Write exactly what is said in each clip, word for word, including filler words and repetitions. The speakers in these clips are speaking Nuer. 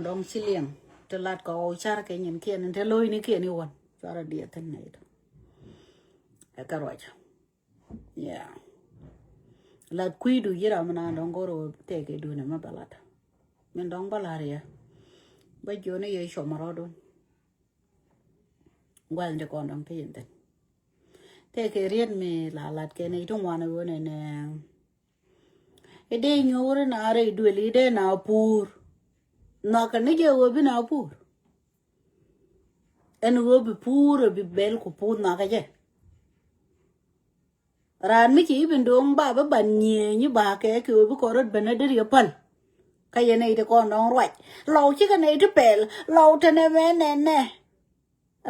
Dɔ̱ŋ ci liɛŋ ti lat kɛ ɣɔw car kɛ nyin kiɛn in te lo̱cni kiɛn i̱ wän cuarɛ diɛ thin nɛy tɔ. Ɛ kɛ ruac. Yeah. Lat kui̱du yiram na dɔ̱ŋ go̱r ɣöö tɛkɛ duuni mi bɛ lat. Min dɔ̱ŋ bä lar yɛ bä jiɔni yɛ cuɔmɔ rɔɔdun. Gua̱th ni kɔn dɔ̱ŋ ti yin thin. Tɛkɛ riet mi la lat kɛ nɛy ti ŋuan ɣöö nɛnɛ. I̱ dee nyuuri na rɛy duël i̱ dee na puur. Nhɔakɛ ni jɛ ɣöö bi na puur. Ɛn ɣöö bi puur ɛ bi bɛl ku puur nhɔakɛ jɛ. Raan mi ci i̱ bi ndo̱o̱ŋ ba bi ban nyieenyi ba kɛ kɛ ɣöö bi kɔn rɔ̱t ben ɛ deri ɛ päl. Kä yɛn nɛy ti kɔn dɔ̱ŋ ruac lɔw cikɛ nɛy ti pɛl lɔw te nɛ mɛ nɛnɛ.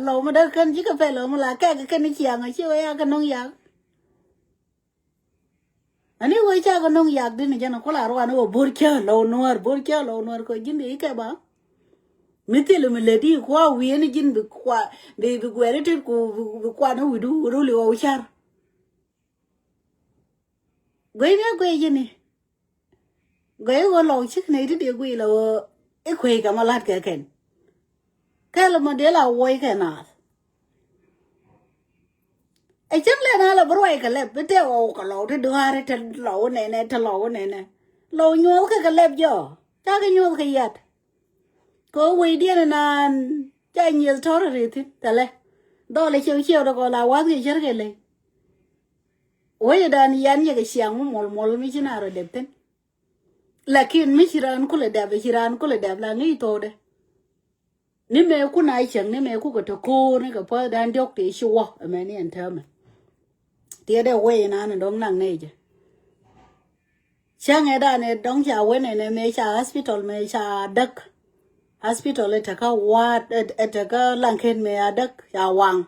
Lɔw mi dee kän cikɛ pɛl ɣöö mi la kɛk kɛn i̱ ciaŋ ɛ ci ɣöö ya kɛ nɔŋ yak. Ani wee cakɛ nɔŋ yak dini jɛn a kula ruan wee bor cä lɔw nuɔr bor cä lɔw nuɔr kɛ ji̱n di ikɛ ba. Mi thil mi lɛ di kua wi̱i̱ ni ji̱n bi kua bi bi guɛri tit ku bi kua ni wi̱du ruli wä wi̱car. Guey ni a guey ji̱ni. Guey wä lɔw cik ni ti di guey lɛ wä ikuey kɛ ma lat kɛ kɛn. Kɛl mɔ dee la wuɔy kɛ naath. Ɛ cäŋ lɛ na lɛ bi ruac kɛ lɛp bi tɛk ɣɔw kɛ lɔw ti duaari ti lɔw nɛnɛ ti lɔw nɛnɛ. Lɔw nyuɔth kɛ kɛ lɛp jɔ cakɛ nyuɔth kɛ yat. Kɛ ɣöö wecdiɛn naan ca nyieth tɔ̱r ri thi̱n tɛlɛ. Dhɔl ɛ ciɛw ciɛw dɛ kɔ la wath kɛ cär kɛ ley. Wecdan yan yɛ kɛ ciaŋ mi muɔl muɔl mi ci na rɔ dɛp thi̱n. Lakin mi ci raan kulɛ dɛp ci raan kulɛ dɛp la ŋi̱i̱c thokdɛ. Ni mëë kun a cäŋ ni mëë kukɛ te ko̱o̱r ni kɛ puɔ̱thdan diɔ̱k tëë ci wä ɛmɛni ɛn täämɛ. Tiɛɛdɛ wee inan in dɔ̱ŋ naŋ nɛy jɛ. Cäŋɛ dan ɛ dɔ̱ŋ ca wen ɛn ɛ mëë ca hospital mëë ca däk. Hospital ɛ tekä wa̱a̱t ɛ tekä laŋken mëë a däk ca waŋ.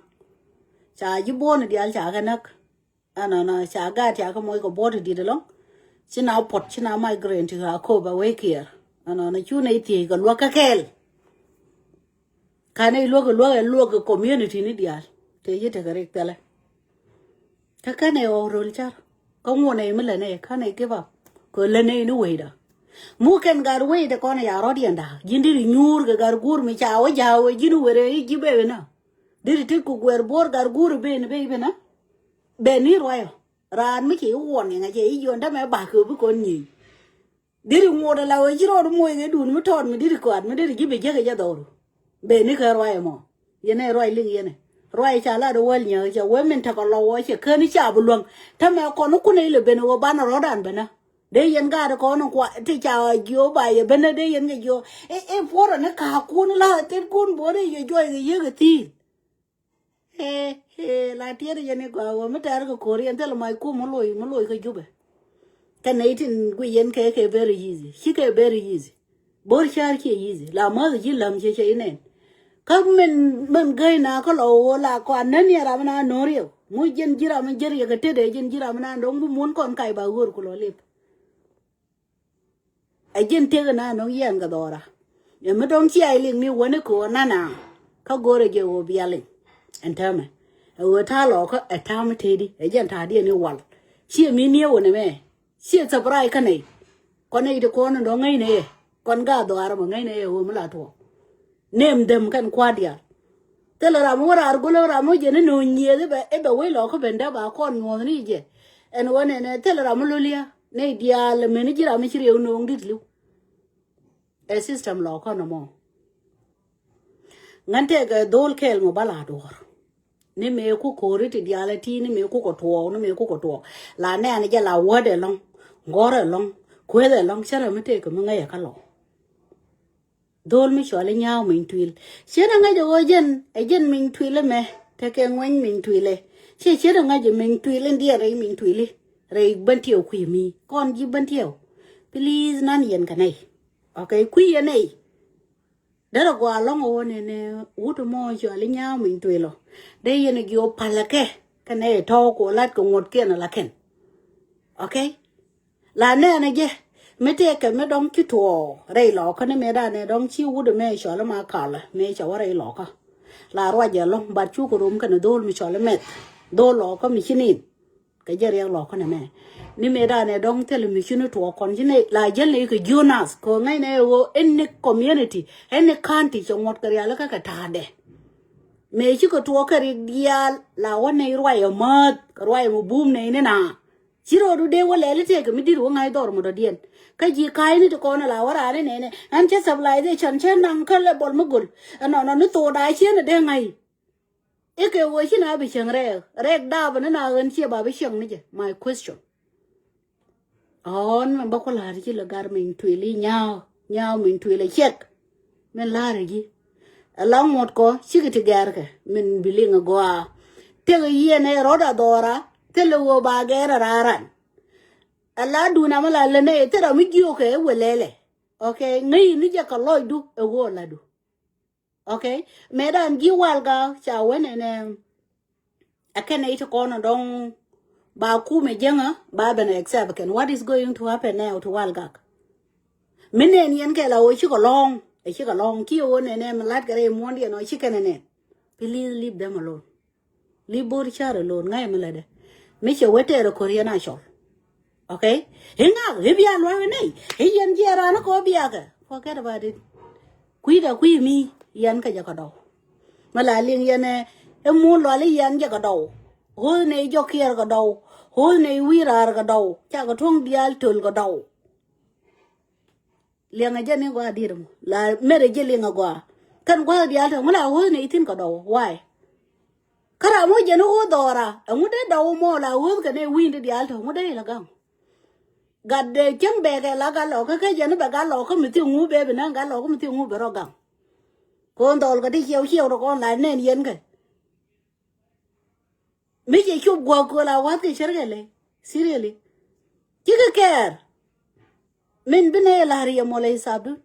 Ca ji̱ buɔ̱n diaal ca kɛ näk. Ɛnɔnɔ ca gaat ca kä moc kɛ buɔt ti dit ɛlɔŋ. Ci na puɔt ci na migrant ti ɣaa kop a wee kiɛɛr. Ɛnɔnɔ cu nɛy thiec kɛ luäk kä kɛɛl. Ka nɛy luäk kɛ luäk ɛ luäk kɛ community ni diaal tëë ci tekɛ rik thilɛ. Kä kɛn ɛ ɣɔw röl car kä ŋuɔ nɛy mi lɛ nɛy kɛn ɛ give up. Kɛ lɛ nɛy ni wecdä. Mu kɛn gat wecdɛ kɔn ɛ ya rɔ̱t yɛn da̱a̱k ji̱n diri nyuur kɛ gat guur mi ca wä ja̱a̱k wee ji̱n wërɛ i̱ ji̱ bee wee nä. Diri tit ku guɛɛr buɔ̱ɔ̱r gat guuri ben ben ben a. Ben ni ruayɔ raan mi ci i̱ wuɔn iŋa cɛ i̱ jiɔn tämɛ ba̱k kɛ bi kɔn nyieny. Diri ŋuɔt ala wee ci rɔɔd moc kɛ duun mi tɔɔt mi diri kɔat mi diri ji̱ bi jiäk i̱ jɛ dhɔru. Ben ni kɛ ruayɔ mɔ. Yɛn ɛ ruac liŋ yɛn ɛ ruac ca lat wäl nyäk cɛ wee min tekɛ lɔ wä cɛ ken i̱ ca bi luäŋ. Tämɛ kɔn i̱ kun i̱ lɛ ben wä banɛ rɔ̱dan ben a. Dee yɛn gaat kɔn in kua ti ca jiö ba yɛ benä dee yɛn kɛ jiö. I̱ i̱ puɔrɛ ni ka̱a̱kun la tet kun buɔrɛ yɛ juɔc kɛ yiëk kɛ thi̱i̱l. Ee ee la tiɛt yɛn i̱ gɔaa wä mi tɛɛr kɛ ko̱r yɛn thilɛ mac kum mi loc mi loc kɛ jupɛ. Kɛ nɛy tin guic yɛn kɛ kɛ very easy ci kɛ very easy. Bo̱r cäär ciɛ easy la mäth ji̱ läm ciɛ cɛ inɛn. Kä min min gäy na kä lɔ ɣöö la kɔn nän yɛ ram na no̱r yɛ mu ji̱n ji̱ ram ji̱ riɛk kɛ tetdɛ ji̱n ji̱ ram na dɔ̱ŋ bi mun kɔn kac ba ɣöör ku lɔ lip. Ɛ ji̱n tëk na nɔŋ yɛn kɛ dhɔra. Ɛ mi dɔ̱ŋ cia iliŋ ni wäni kɛ ɣöö nana kä go̱rɛ jɛ ɣöö bialiŋ. Ɛn täämɛ ɛ ɣöö ta̱a̱ lɔɔkä ɛ ta̱a̱ mi tëëdi ɛ jɛn ta̱a̱diɛn ni wal. Ciɛ mi niee wä nɛmɛ. Ciɛ thäpray kä nɛy. Kɔn nɛy ti kɔn in dɔ̱ŋ ŋäcnɛ yɛ kɔn gaat dhɔaar ɛmɔ ŋäcnɛ yɛ ɣöö mi la tuɔɔk. Nem them kɛn kua̱r diaal. Thilɛ ram mi wä raar go̱l ram mi wä jɛ ni no̱o̱ŋ nyieth i̱ bɛ i̱ bɛ wec lɔɔkä ben däp a kɔn nyuɔ̱ɔ̱th ni jɛ. Ɛn wä nɛnɛ thilɛ ram mi lo̱l ya nɛy diaal ɛmɛni ji̱ ram mi ci riɛw no̱o̱ŋ di̱t li̱w. Ɛ system lɔɔkä nɔmɔ. Ŋän tëëkɛ dho̱o̱l kɛɛl mɔ bä la duɔ̱ɔ̱r. Ni mëë ku ko̱ri ti diaal ɛ ti ni mëë ku kɛ tuɔɔk ni mëë ku kɛ tuɔɔk. La nɛɛni jɛ la wädɛ ɛlɔ̱ŋ gɔ̱rɛ ɛlɔ̱ŋ kuethɛ ɛlɔ̱ŋ cärɛ mi tëëkɛ mi ŋäcɛ kä lɔ. Dho̱o̱l mi cɔal i̱ nyaaw miny tuil ciet aŋäc ɛ ɣöö jɛn ɛ jɛn miny tuil ɛmɛ tekɛ ŋuɛny miny tuilɛ. Ciɛ ciet aŋäc ɛ miny tuil in diɛɛr rɛy miny tuili rɛy bän tiɛw kui̱ mi kɔn ji̱ bän tiɛw. Please nan yɛn kɛ nɛy. Okay kui̱ yɛn nɛy. Derɛ gɔaa lɔ̱ŋ ɣöö nɛnɛ wut mɔ cɔal i̱ nyaaw miny tuil ɔ. Dee yɛn jiɔ palä kɛ kɛ nɛy tɔ̱ kɛ lat kɛ ŋuɔ̱tkiɛn ala kɛn. Okay. La nɛɛnɛ jɛ mi tëëkɛ mi dɔ̱ŋ ci tuɔɔk rɛy lɔɔkä ni mëë danɛ dɔ̱ŋ ci wut mɛ cɔl ma kalä mëë cɛ wä rɛy lɔɔkä. La ruacɛ lɔ̱ŋ bat cukɛ rom kɛnɛ dho̱o̱l mi cɔl mɛth dho̱o̱l lɔɔkä mi ci nin. Kɛ jɛ riɛk lɔɔkä ni mɛ Ni mëë danɛ dɔ̱ŋ thilɛ mi cini tuɔɔk kɔn cini la jäl ni kɛ jiönath kɛ ɣöö ŋäcnɛ ɣöö any community, any county cɛ ŋuɔ̱t kɛ rialikä kɛ ta̱a̱dɛ. Mëë cikɛ tuɔɔk kɛ rik diaal la wä nɛy ruac ɛmääth kɛ ruac ɛmɛ bum nɛy ni na. Ci rɔɔdu dee wä lɛli tëëkɛ mi di̱t wä ŋa̱c dhɔr mɔ dɔ̱diɛn. Kä ji̱ ka̱a̱cni ti kɔn ala wä raani nɛnɛ ɛn cä civilization cä naŋ kä level mi göl. Ɛnɔnɔ ni thokda cieen ɛ dee ŋa̱c. Ikɛ wee ci na bi cieŋ rɛɛk rɛɛk daap ni na ɣän ciɛ ba bi cieŋ ni jɛ. My question. Ɣɔn mɛn bä ku la̱r ci lɛ gar min tuil i̱ nyaaw nyaaw min tuil ɛ ciɛk. Min la̱r ɛ ji̱ ɛ la ŋuɔ̱t kɔ cikɛ ti gɛɛrkɛ min bi liŋ ɛ gɔaa. Tëk ɛ yiɛn ɛ rɔ̱t a dhɔra thilɛ ɣöö ba gɛɛr ɛ raar ran. Ɛ la duun amä la lɛ nɛ thilɛ mi jiökɛ ɛ wëlɛlɛ. Okay, ŋäc ni jɛ kɛ lɔcdu ɛ ɣöö ladu. Okay. Mëë dan ji̱ Walgak ca wen ɛn ɛ kɛn ɛ i̱ ti kɔn ɛ dɔ̱ŋ ba kumɛ jiäŋä ba ben accept kɛn. What is going to happen now to Walgak? Mi nɛn yɛn kɛ la ɣöö cikɛ lɔ̱ŋ ɛ cikɛ lɔ̱ŋ kiɛ ɣöö nɛn ɛ mi lat kɛ rɛy muɔ̱ndiɛn ɔ ci kɛn ɛ nɛn. Please leave them alone. Leave both children alone. Ŋa̱c mi lätdɛ mi cɛ wee tɛɛr ɛ ko̱r yɛn a cɔl. Okay. I̱ ŋak i̱ bia lua̱k i̱ nɛy i̱ yɛn jiɛɛr raan i̱ kɔ biakɛ. Forget about it. Kui̱dɛ kui̱ mi yɛn kɛ jɛ kɛ dɔw. Mɛ la liŋ yɛn ɛ i̱ mun lual i̱ yɛn jɛ kɛ dɔw. Ho̱th nɛy jɔk kiɛɛr kɛ dɔw. Ho̱th nɛy wi̱i̱ raar kɛ dɔw. Cakɛ tuɔ̱ŋ diaal töl kɛ dɔw. Liɛŋɛ jɛ ni gɔaa diet mɔ la merɛ jɛ liŋɛ gɔaa. Kɛn gua̱th diaal tɛ ŋu la ho̱th nɛy thi̱n kɛ dɔw. Why? Kä ram wä jɛn i̱ ɣöö dhɔra ɛŋu dee dɔw mɔ la ɣööth kɛ nɛ wi̱i̱ni diaal tɔ̱ ŋu dee ilɛ gaŋ. Gat dee cäŋ bɛɛkɛ la gat lɔkä kä jɛn i̱ bɛ gat lɔkä mi thi̱ŋ ŋu bee bi näŋ gat lɔkä mi thi̱ŋ ŋu bɛ rɔ gaŋ. Ko̱n dhɔl kɛ ti ciɛw ciɛw rɔ kɔn la nɛn yɛn kɛ. Mi cɛ cop guäk köl a wa̱th kɛ cärkɛ lɛ. Seriously. Cikɛ kɛɛr. Min bi nɛ la̱r yɛ mɔl ɛ isapdun.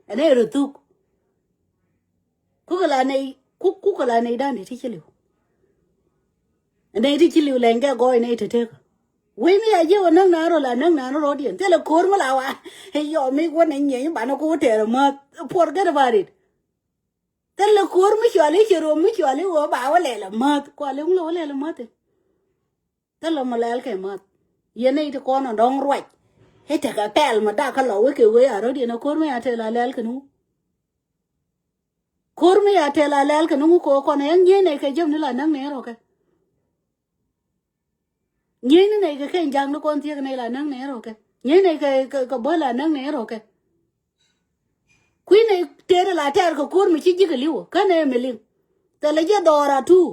Ɛn ɛ rɔ thuk. Kukɛ la nɛy kuk kukɛ la nɛy da̱ŋ ti ti ci li̱w. Nɛy ti ci li̱w lɛny kɛ gɔɔy nɛy te tekä. Wec mi a jiɛ wä näk naan rɔ la näk naan rɔ diɛn thilɛ ko̱r mi la wa. Yɔ mi wä nɛ nyieeny banɛ ku tɛɛr mäth. Forget about it. Thilɛ ko̱r mi cuali ci rom mi cuali wä ba wä lɛl mäth kuali ŋu lɛ wä lɛl mäth. Thilɛ mɔ lɛl kɛ mäth. Yɛn nɛy ti kɔn ɔ dɔ̱ŋ ruac. I̱ tekɛ pɛl mɛ dak kä lɔ wekɛ wee a rɔ diɛn a ko̱r mi a tɛl a lɛl kɛ ni ŋu. Ko̱r mi a tɛl a lɛl kɛ ni ŋu kɛ ɣöö kɔn ɛ ŋi̱eec nɛy kɛ jäm ni la näk nɛy rɔ̱kɛ. Ŋi̱eec ni nɛy kɛ kɛn ja̱ŋ ni kɔn thiek nɛy la näk nɛy rɔ̱kɛ. Ŋi̱eec nɛy kɛ kɛ böl la näk nɛy rɔ̱kɛ. Kui̱ nɛy tëëri la tɛɛr kɛ ko̱r mi ci ji̱ kɛ li̱w kä nɛy mi liŋ. Thilɛ jɛ dhɔɔra tuur.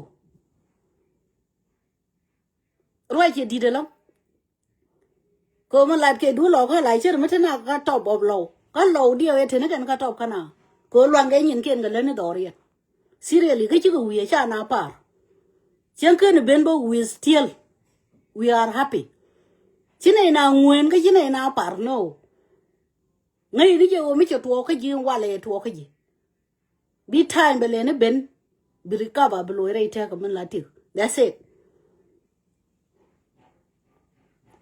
Ruac cɛ di̱t ɛlɔ̱ŋ. Kɛ mi lat kɛ duun lɔw kä la cär mi te na kä top of lɔw kä lɔw diɛ wee te ni kɛn kä top kä na. Kɛ luaŋ kɛ nyin kiɛn kɛ lät ni dhɔriɛn. Seriously kä cikɛ wi̱i̱ ca na par. Cieŋ ken ben bä we still we are happy. Ci nɛy na ŋueen kä ci nɛy na par no. Ŋäc ni jɛ wä mi cɛ tuɔɔk kä ji̱ walɛ tuɔɔk kä ji̱. Bi time bɛ leni ben bi recover bi loc rɛy tɛk min la tik. That's it.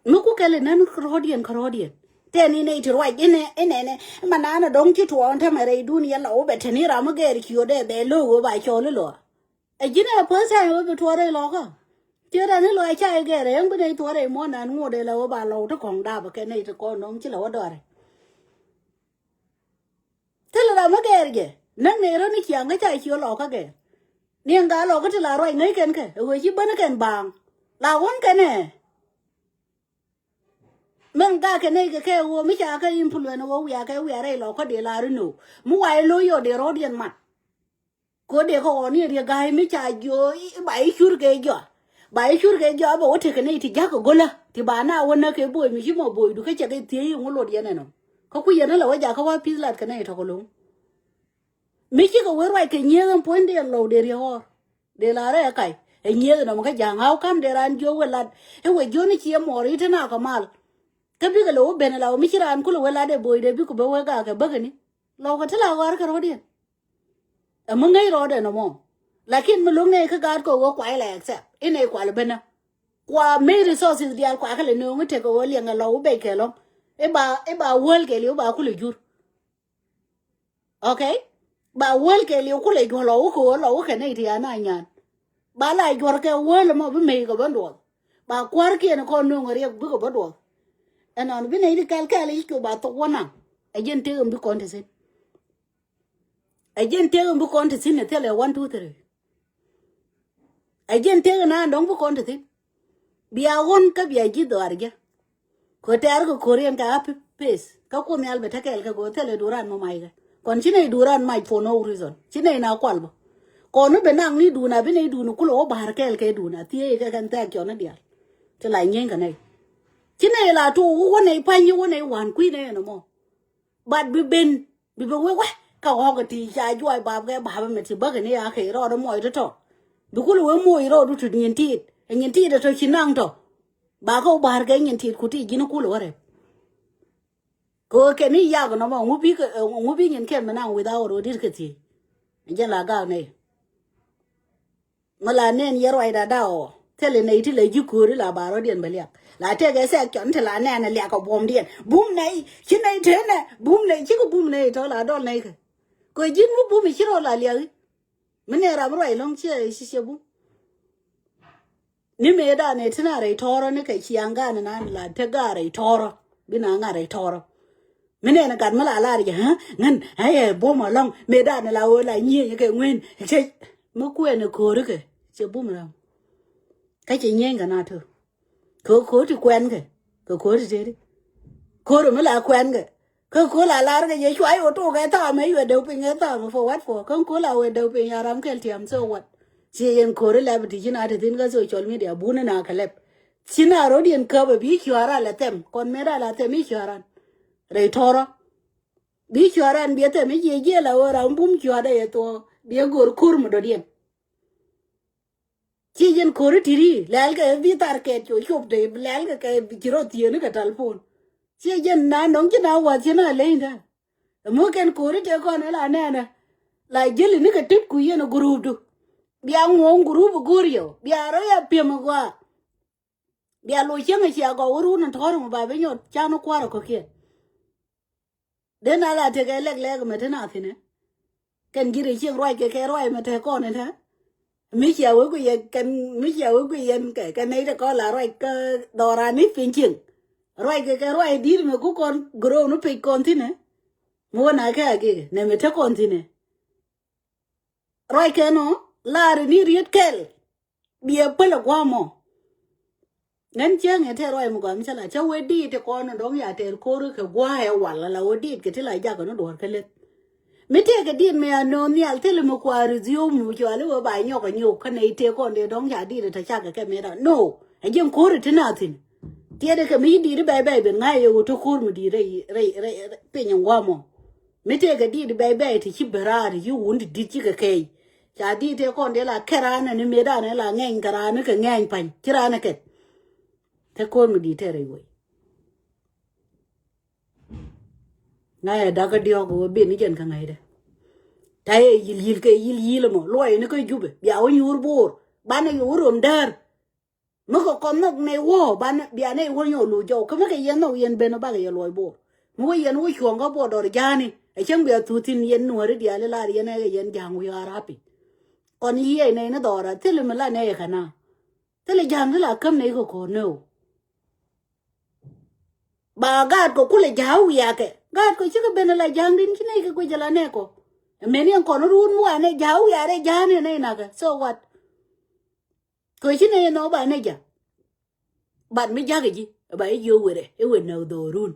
Mi ku kɛl inän kärɔ̱diɛn kärɔ̱diɛn tɛn inɛ iti ruac inɛ inɛ inɛ. Ma nanɛ dɔ̱ŋ ci tuɔɔn tämɛ rɛy dun yɛ la wä bɛ tɛn iram mi gɛɛr ci yodɛ bɛ lo̱o̱ wä ba cɔl ilɔa. Ɛ ji̱n ɛ puɔth ca yɛ wä bi tuɔɔr rɛy lɔkä. Ci rɛn ilɔa ca yɛ gɛɛr ɛ yɛn bi nɛ ituɔɔr rɛy muɔ̱n nan ŋuɔt ɛ la wä ba lɔw ti kɔŋ dap kɛ nɛ iti kɔn dɔ̱ŋ ci la wä dɔrɛ. Thilɛ ram mi gɛɛr jɛ näk nɛy rɔ̱ ni ciaŋ kä ca ciö lɔkä gɛɛr. Niɛŋ gaa lɔkä ti la ruac ŋäc kɛn kɛ ɛ ɣöö ci bäni kɛn baaŋ. La wun kɛn ɛ. Min gakɛ nɛy kɛ kɛ ɣöö mi ca kɛ influence ɣöö wiakɛ wiarɛ ilɔkä dee la ri no̱o̱ mi wa ilo̱ yɔt dee rɔ̱diɛn mat. Kɛ ɣöö dee kɛ ɣɔn i̱ riek ga̱a̱c mi ca jiö i̱ ba i̱ cur kɛ jɔa. Ba i̱ cur kɛ jɔa bɛ wä tekɛ nɛy ti ja̱k kɛ go̱lä ti ba na wä näk kɛ bo̱o̱c mi ci mɔ bo̱o̱cdu kä cɛ kɛ thiec i̱ ŋu lot yɛn ɛnɔ. Kä ku yɛn ɛ la wä jakä wä pi̱th lat kɛ nɛy tɔ̱ kɛ lo̱ŋ. Mi cikɛ wee ruac kɛ nyieth ɛn puɔ̱nydiɛn lɔw dee riek ɣɔr. Dee la rɛɛ kac ɛ nyieth ɛnɔm kä ja̱a̱ŋ how come dee raan jiö wee lat i̱ wee jiö ni ci ɛmɔɔr i̱ te na kɛ mal. Kä bikɛ lɛ wä ben ɛ la wä mi ci raan kulɛ wee lat ɛ bo̱o̱cdɛ bikɛ bä wee gakɛ bäkäni. Lɔw kɛ ti la ɣɔr kɛ rɔ̱diɛn. Ɛ mi ŋäc rɔɔdɛ nɔmɔ. Lakin mi lo̱ŋ nɛ kä gaat kɛ ɣöö kua ilɛ accept inɛ kual benä. Kua mec resources diaal kua kɛ lɛ nööŋ itek kɛ ɣöö liɛŋɛ lɔw ibec kɛ lɔ̱ŋ. Iba iba wäl kɛ liw iba kulɛ jur. Okay. Ba wäl kɛ liw kulɛ juɔ̱r lɔw kɛ ɣöö lɔw kɛ nɛy ti ana nyan. Ba la juɔ̱r kɛ wäl mɔ bi mec kɛ bä duɔth. Ba kua̱rkiɛn kɔn nööŋ riɛk bikɛ bä duɔth. Ɛnɔn bi nɛy ti kɛl kɛl i̱ cu ba thok wä naŋ. Ɛ jɛn tëëk ɛn bi kɔn te thi̱n. Ɛ jɛn tëëk ɛn bi kɔn te thi̱n ɛ thilɛ one, two, three. Ɛ jɛn tëëk ɛn an dɔ̱ŋ bi kɔn te thi̱n. Bia ɣɔ̱n kä bia ji̱ dhɔaar jɛ. Kɛ tɛɛr kɛ ko̱r yɛn kɛ a peth. Kä Kuoth Nhial bɛ te kɛɛl kɛ kɛ ɣöö thilɛ duran mɔ mac kɛ. Kɔn ci nɛy duran mac for no reason. Ci nɛy na kual bä. Kɔn ni bɛ naŋ ni dun a bi nɛy dun kulɛ wä ba̱a̱r kɛɛl kɛ dun a thiee kɛ kɛn thɛɛk cɔn ni diaal. Ti la nyieeny kɛ nɛy. Ci nɛy la tuɔɔk wä nɛy pa̱ny wä nɛy wa̱a̱n kui̱ nɛy ɛn ɛmɔ. But bi ben bi bɛ wek wä kä ɣɔ̱k ti ca juɔc bap kɛ bap mɛ ti bäkɛ ni a kɛ rɔɔd mɔc tɔ̱tɔ̱. Bi kulɛ wek moc rɔɔd tut nyin tit ɛ nyin tit tɔ̱ ci naŋ tɔ̱. Ba kä wä ba̱a̱r kɛ nyin tit ku ti ji̱n kulɛ wä rɛp. Kɛ ɣöö kɛn i̱ yak nɔmɔ ŋu bi kɛ ŋu bi nyin kɛn mi naŋ without rɔɔd dit kɛ thiec. Jɛn la gak nɛy. Mi la nɛn yɛ ruacda da̱a̱ ɔ thilɛ nɛy ti lɛ ji̱ kööri la ba rɔ̱diɛn bɛ liak. La tëëkɛ sɛk cɔn ti la nɛn ɛ liak ɔ buɔ̱mdiɛn bum nɛy ci nɛy tënɛ bum nɛy cikɛ bum nɛy tɔ̱ la dɔl nɛy kɛ. Kɛ ji̱n mi bum i̱ ci rɔ la liak i̱ mi nɛn ram ruac lɔ̱ŋ ciɛ ci ciɛ bum. Ni mëëdan ɛ ti na rɛy tɔɔrɔ ni kɛ ciaŋ gan nan la te ga rɛy tɔɔrɔ bi na ŋa̱ rɛy tɔɔrɔ. Mi nɛn gat mi la lar jɛ ŋän ɛ yɛ bom alɔŋ mëëdan la ɣöö la nyiëëny kɛ ŋuën cɛ mi kuɛn ɛ ko̱ri kɛ cɛ bum ram. Kä cɛ nyiëëny kɛ na tö kɛ ko̱ri ti kuɛn kɛ kɛ ko̱ri ti tëëri. Ko̱ri mi la kuɛn kɛ Kä ko̱l a lar kɛ jɛ cuay wä tok kɛ thaam ɛ yuɛ däk piny kɛ thaam ɛ for what for? Kä ko̱l a wä däk piny a ram kɛl tiam, so what? Ci yɛn ko̱ri lɛp ti ci na te thin kä social media buni na kɛ lɛp. Ci na rot yɛn käp ɛ bi cuaran lɛ thɛm kɔn met a la thɛm i̱ cuaran. Rɛy tɔrɔ bi cuaran bi thɛm i̱ jiɛ jiɛ la wä ram bum cuat ɛ yɛ thuɔ bi ɛ go̱r ko̱r mi dɔ̱diɛn. Ci jɛn ko̱ri ti̱ri lɛl kɛ bi thar kɛt co cop te lɛl kɛ kɛ ci rɔ thieni kɛ talpon. Ci jɛn na nɔŋ ci na wath ci na leny da. Ɛmɔ kɛn ko̱ri te kɔn ila nɛnɛ la jeli ni kɛ tit ku yɛn gurup du. Bia ŋuɔŋ gurup go̱r yɛ bia rɔ ya piɛm gɔaa. Bia loc cieŋ cia gɔw run tɔr mɔ ba bi nyɔt can kuarɛ kɔkiɛn. Den a la tekɛ lɛk lɛk mɛ te na thinɛ. Kɛn ji̱ ri cieŋ ruac kɛ kɛ ruac mɛ te kɔn ɛ te. Mi cia wek ku yɛ kɛn mi cia wek ku yɛn kɛ kɛ nɛy te kɔn la ruac kɛ dhɔran ni piny cieŋ. Ruac kɛ kɛ ruac di̱t mɛ ku kɔn grow ni pec kɔn thinɛ. Mi wä na kɛ a gik nɛ mɛ te kɔn thinɛ. Ruac kɛn ɔ lar ni riet kɛl. Biɛ päl ɛ gua̱a̱mɔ. Ŋän cäŋ ɛ tɛr ruac mi gɔaa mi cä la cä wee diit ti kɔn dɔ̱ŋ ya tɛr ko̱ri kɛ gua̱a̱ ɛ wal ala wee diit kɛ ti la jakä ni duɔ̱ɔ̱r kä leth. Mi tëëkɛ diit mi a nööŋ nhial thilɛ mi kua̱r i̱ dhiööm mi cuali wee ba nyɔk ɛ nyok kä nɛy tëë kɔn dee dɔ̱ŋ ca diit ɛ te cakɛ kɛ mi da no. Ɛ jiɛn ko̱ri ti na thi̱n. Tiɛɛdɛ kɛ mi ci diit i̱ bɛy bɛy ben ŋa̱c ɛ wee te ko̱r mi diit rɛy rɛy rɛy piny in gua̱a̱mɔ. Mi tëëkɛ diit i̱ bɛy bɛy ti ci ben raar ti ci wun ti di̱t cikɛ kɛɛc. Ca di̱t tëë kɔn dee la kɛr an ani mëëdan la ŋɛny kɛ raan ni kɛ ŋɛny pa̱ny ci raan ni kɛth. Te ko̱r mi di̱t tɛr i̱ wei. Ŋa̱cɛ dakä diɔ̱k wä ben ni jɛn kä ŋa̱cdɛ. Ta yɛ yil yil kɛ yil yil mɔ luɔy ni kä Jubɛ bia wä nyuur bo̱o̱r banɛ yɛ wä rom däär. Mi kɛ kɔn nhɔk nɛy wä banɛ bia nɛy wä nyɔk lo̱c jɔw kä mi kɛ yɛn nhɔk yɛn ben bakɛ yɛ luɔc bo̱o̱r. Mi wä yɛn wä cuɔ̱ŋ kä bo̱o̱r dɔr ja̱a̱ni ɛ cäŋ bia thuth thi̱n yɛn nuɔ̱ɔ̱ri diaal i̱ lar yɛn ɛ kɛ yɛn ja̱a̱ŋ wi̱i̱ ɣaar happy. Kɔn yiëë nɛy ni dhɔra thilɛ mi la nɛy kɛ na. Thilɛ ja̱a̱ŋ ti la käm nɛy kɛ ko̱r nɛw. Ba gaat kɔ kulɛ ja̱a̱ wiakɛ gaat kɔ cikɛ ben ala ja̱a̱ŋ din ci nɛy kɛ guic ala nɛy kɔ. Mɛn yɛn kɔn ruun mi wa nɛy ja̱a̱ wiakɛ ja̱a̱n yɛn nɛy nakɛ so what? Kɛ ci nɛy nɔ ba nɛy ja̱a̱. Bat mi ja̱a̱ kɛ ji̱ ba i̱ jiö werɛ i̱ wet nɛ dhɔrun.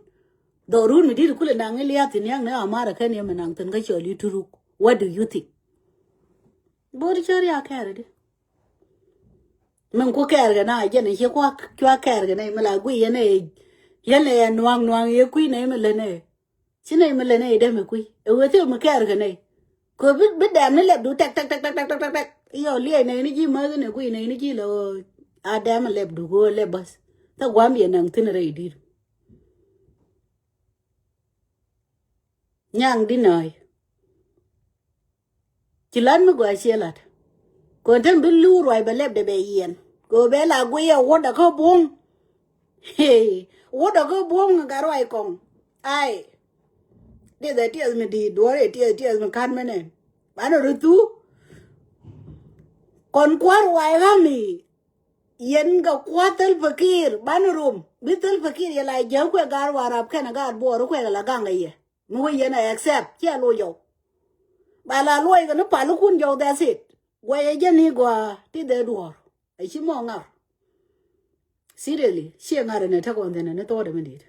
Dhɔrun mi di̱t kulɛ naŋ i̱ liath thi̱n ya̱ŋ nɛ amara kɛn yɛ mi naŋ thi̱n kä cɔl i̱ turuk. What do you think? Bo̱o̱r cär ya kɛɛr di. Min ku kɛɛr kɛ na jɛn ci kua kua kɛɛr kɛ nɛy mi la gui yɛn ɛ yɛn ɛ nuaŋ nuaŋ yɛ kui̱ nɛy mi lɛ nɛy. Ci nɛy mi lɛ nɛy dɛm ɛ kui̱ ɛ wee thil mi kɛɛr kɛ nɛy. Kɛ bi bi dɛm ni lɛp du tɛk tɛk tɛk tɛk tɛk tɛk tɛk. Yɔ liɛc nɛy ni ji̱ mäth ni kui̱ nɛy ni ji̱ lɛ ɣöö a dɛm lɛp du kɛ ɣöö lɛp bäth. Thɛ gua̱m yɛ naŋ thi̱n rɛy di̱t. Nyaŋ di nɔɔy. Ci lat mi gɔaa ciɛ lat. Kɔn tɛn bi luur ruac bɛ lɛp dɛ bɛ yiɛn kɛ bɛ la guiyɛ wuɔ̱t dɛ kä buɔ̱ŋ. Wuɔ̱t dɛ kä buɔ̱ŋ gat ruac kɔŋ. Ai. Tiɛth ɛ tiɛth mi di̱i̱t duɔ̱ɔ̱r ɛ tiɛth tiɛth mi ka̱n mi nɛn. Banɛ rɔ thuu. Kɔn kua̱r ruac ɣa̱mi. Yɛn kɛ kua̱r thil pekir banɛ rom. Bi Salva Kiir yɛ la jäk kuɛ gaat Warap kɛnɛ gaat Bor kuɛ la gaŋ kɛ yɛ. Mi wä yɛn a accept ciɛ loc jɔw. Ba la luɔc kɛ ni pal kun jɔw, that's it. Guɛcɛ jɛ ni gɔaa ti dhɛ duɔ̱ɔ̱r. A ci mɔ ŋar. Seriously, ciɛ ŋar ɛn ɛ tek ɣɔn thi̱n ɛn ɛ thɔɔdɛ mi di̱i̱t.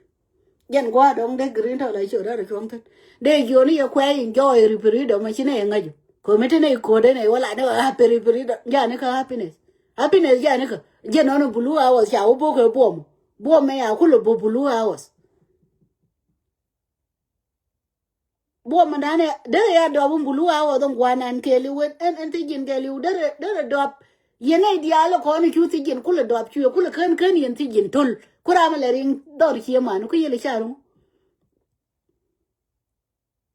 Jɛn gua̱a̱r dɔ̱ŋ dee green tɔ̱ la ciö rɛr cuɔ̱ŋ thi̱n. Dee jiɔni yɛ kuɛ enjoy referendum, a ci nɛ yɛ ŋäc. Komi ti nɛ ko̱dɛ nɛ wala nɛ happy referendum. Jani kä happiness. Happiness jani kä. Jɛn nɔn blue hours ca wä bok kɛ buɔm. Buɔm mɛ ya kulɛ bok blue hours. Buɔm mɛ danɛ derɛ ya dɔp in blue hours in guanan kɛɛliw ɛn, ɛn thi̱ji̱n kɛɛliw derɛ, derɛ dɔp. Yɛn nɛ diaal kɔn cu thi̱ji̱n kulɛ dɔp cuɛ kulɛ kän kän yɛn thi̱ji̱n töl. Ku ram lɛ riŋ dhɔr cie man ku yɛl ca ruŋ.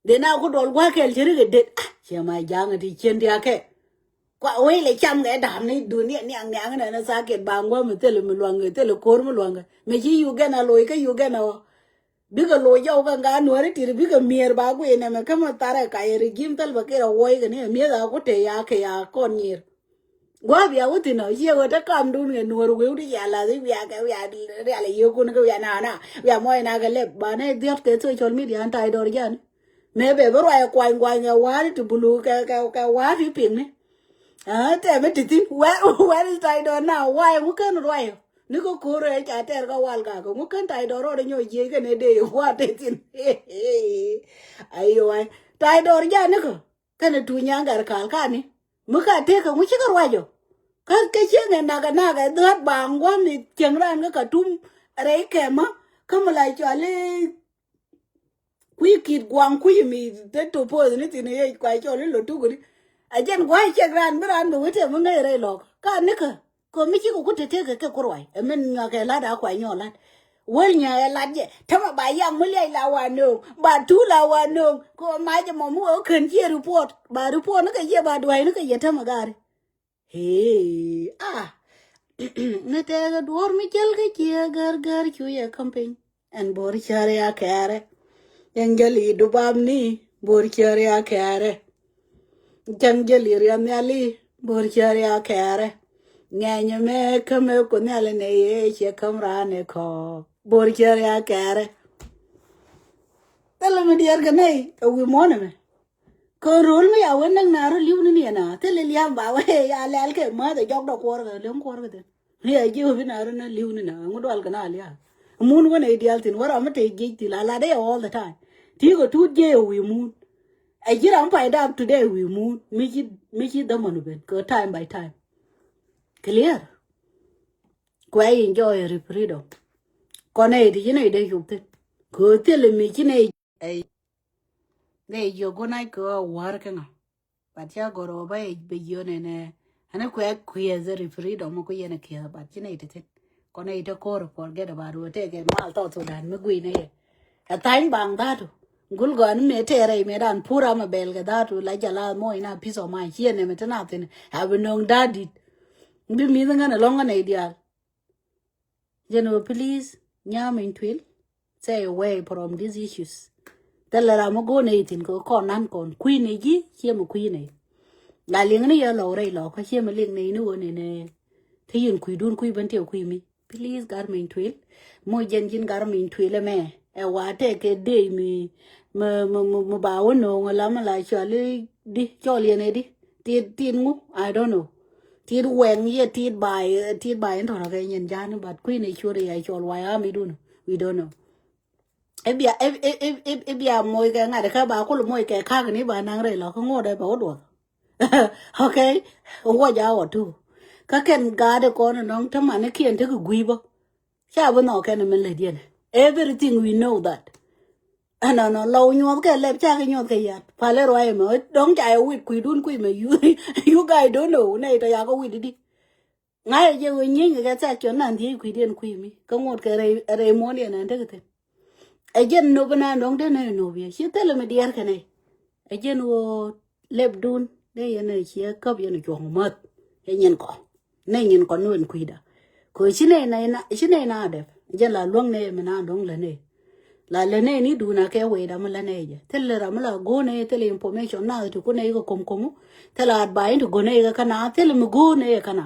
Dee na ku duɔl gua̱a̱k kɛl ci ri kɛ det. Ah, ciɛ ma ja̱a̱ŋ ti cien dia̱a̱kɛ. Kua wei lɛ cam kɛ da̱a̱m ni dunia niaŋ niaŋ nɛ ni thaak kɛ ba̱a̱ŋ gua̱a̱k mi thilɛ mi lua̱ŋ kɛ thilɛ ko̱r mi lua̱ŋ kɛ. Mi ci Uganda loc kä Uganda ɔ. Bikɛ loc jɔw kɛ ŋa nuɔ̱ri tit bikɛ mier ba guiy nɛmɛ kä mi tharɛ ka yɛ ri ji̱m thil bɛ kɛ rɛ wuɔy kɛ ni mier a ku te ya kɛ ya kɔn nyier. Gua̱a̱th ya wä thi̱n ɔ ciɛ wä te kamdun kɛ nuɔ̱ɔ̱r weu ti ya lath i̱ wiakɛ wia rial a yiëëkun kɛ wia nana wia mɔc na kɛ lɛp banɛ dhiɔt kɛ social media an tay dɔr jani. Mëë bɛ bi ruac kuany kuany kɛ wa̱a̱ri ti bulu kɛ kɛ kɛ wa̱a̱ri piŋni. Tɛmɛ ti thi̱n where, where is tay dɔr na why ŋu kän ruac ɔ ni kɛ ko̱r ɛ ca tɛr kɛ wal kakɛ ŋu kän tay dɔr rɔɔdɛ nyɔc jiec kɛn ɛ dee wa̱a̱ te thi̱n. Ayo why tay dɔr jani kɛ. Kɛnɛ tuuc nyaŋ gɛr ka̱l kani mi ka tëëk kɛ ŋu cikɛ ruac ɔ. Kä kɛ cieŋ ɛ nak ɛ nak ɛ dhua̱t baaŋ gua̱n ni cieŋ ran kä Katum rɛy kɛmä. Kä mi la cɔal i̱ kui̱ ki̱t guaŋ kui̱ mi te to poth ni thi̱n i̱ yec kua cɔl i̱ lo tukuni. A jɛn gua̱c ciɛk ran bi ran bi wete mi ŋäc rɛy lɔk ka nikä. Kɛ mi cikɛ ku te tëëk kɛ kɛ ku ruac ɛ min nyuak kɛ la̱t a kua nyɔk la̱t. Wäl nyɛ ɛ lat jɛ tämɛ ba yak mi liac la wa nööŋ ba tuul la wa nööŋ. Kɛ mac ɛmɔ mi wee kän ciɛ report ba report ni kɛ yɛ ba dua̱c ni kɛ yɛ tämɛ gari. Hee a ni tɛɛkɛ duɔ̱ɔ̱r mi jäl kä ciɛ gär gär cu yɛ campaign. Ɛn bo̱r cär ya kɛɛrɛ. Cäŋ jäli dubam ni bo̱r cär ya kɛɛrɛ. Cäŋ jäli riɛm nhiali bo̱r cär ya kɛɛrɛ. Ŋɛny mɛ kämɛ ku nhiali nɛ yee ciɛ käm raan ɛ kɔɔk bo̱r cär ya kɛɛrɛ. Thilɛ mi diɛɛr kɛ nɛy ɛ wi̱i̱ muɔ̱ɔ̱n ɛmɛ. Kɛ rööl mi ya wen näk na rɔ li̱w ni niɛn a thilɛ lia̱a̱m ba wee ya lɛl kɛ mäth ɛ jɔk dɔ kuɔr kɛ leŋ kuɔr kɛ thin. Ni a ji̱ wä bi na rɔ na li̱w ni na ŋu dual kɛ na lia̱a̱m. Mun wen ɛ diaal thin wä ram mi te jiec thil a lat ɛ all the time. Ti kɛ tuut jiec ɛ wi̱i̱ mun. Ɛ ji̱ ram pay dap today wi̱i̱ mun mi ci, mi ci dämɔn ben kɛ time by time. Clear. Kuɛ enjoy ri freedom. Kɔn ɛ ti ci nɛ dee yup thin kɛ thil mi ci nɛ ɛ nɛ yio̱k gun a kɛ war kɛ ŋa. But ca gɔr ɔ ba ɛ bɛ yio̱k nɛ nɛ ɛn kuɛ kuiɛ the ri freedom ku yɛn kiɛ but ci nɛ ti thin. Kɔn ɛ ti kɔr forget about wä tɛ kɛ mal tɔ Sudan mi gui nɛ yɛ. Ɛ thany baŋ dhatu. Gul gɔn mi tɛɛrɛ mi dan pur ama bɛl kɛ dhatu la jala mɔ ina piece of mind ciɛ nɛ mi ti na thin. Ɛ bi no̱ŋ dadit. Bi mi̱th ŋän ɛlɔ̱ŋ ŋän ɛ diaal. Jɛn ɣöö please nyam in tuil. Stay away from these issues. Thilɛ ram mi go̱o̱r nɛy thi̱n kɛ kɔn nan kɔn kui̱ nɛy ji̱ ciɛ mi kui̱ nɛy. La liŋ ni yɛ lɔw rɛy lɔw kä ciɛ mi liŋ nɛy ni ɣöö nɛy nɛ. Te yɛn kui̱dun kui̱ ben tiɛ kui̱ mi. Please gar min tuil. Mo jɛn ji̱n gar min tuil ɛmɛ. Ɛ wa tɛk kɛ dey mi mi mi mi mi ba wä no̱o̱ŋ ɛ la mi la cɔl i̱ di cɔl yɛn ɛ di. Tit tit ŋu I don't know. Tit wɛŋ yɛ tit bay tit bay in tɔrɔ kɛ nyin jani but kui̱n ɛ ciöt yɛ cɔl way ami dun. We don't know. Ibia ib- ib- ib- ib- ibia moc kɛ ŋa̱t kä ba kul moc kɛ kak ni ba naŋ rɛy lɔ kä ŋot ɛ ba wä duɔth. Okay. Wä ja wä tu. Kä kɛn gaat ɛ kɔn ɛ nɔŋ te man ɛ kiɛn te kɛ gui̱ bä. Ca bi nhɔk kɛn min lät yɛn. Everything we know that. Ɛnɔnɔ lɔw nyuɔth kɛ lɛp ca kɛ nyuɔth kɛ yat palɛ ruac ɛmɛ dɔ̱ŋ ca yɛ wit kui̱dun kui̱ mɛ. You, you guys don't know nɛ itɔ yakɔ wit di. Ŋa̱c ɛ jɛ wee nyieeny kɛ kɛ thɛk cɔn nan dhiec kui̱diɛn kui̱ mi kä ŋot kɛ rɛy muɔ̱ɔ̱n yɛn ɛn tekɛ thin. Ɛ jɛn nop inan dɔ̱ŋ den nɛ nop yɛ ci thilɛ mi diɛɛr kɛn ɛ. Ɛ jɛn ɣöö lɛpdun dee yɛn ɛ ciɛ käp yɛn ɛ cuɔ̱ŋ mäth. Ɛ nyin kɔ nɛ nyin kɔ nuɛn kui̱da. Kö ci nɛ na ci nɛ na dɛp jɛn la luäŋ nɛ mi na dɔ̱ŋ lä nɛ. La lä nɛ ni duun a kɛ wecda mi lä nɛ jɛ thilɛ ram mi la go̱o̱r nɛ thilɛ information na ti kun nɛ kɛ kom komu. Thilɛ advice ti go̱o̱r nɛ kɛ kana thilɛ mi go̱o̱r nɛ kɛ kana.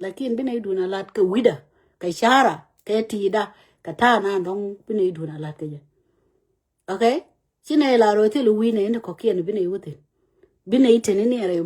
Lakin bi nɛy duun a lat kɛ wi̱cdä kɛ ca̱rä kɛ ti̱i̱da Kɛ ta̱a̱ na dɔ̱ŋ bi nɛy duun a la̱t kɛ jɛ. Okay? Ci nɛy la rɔ thil wi̱i̱ nɛy ni kɔ̱kiɛn bi nɛy wä thi̱n. Bi nɛy teni ni rɛy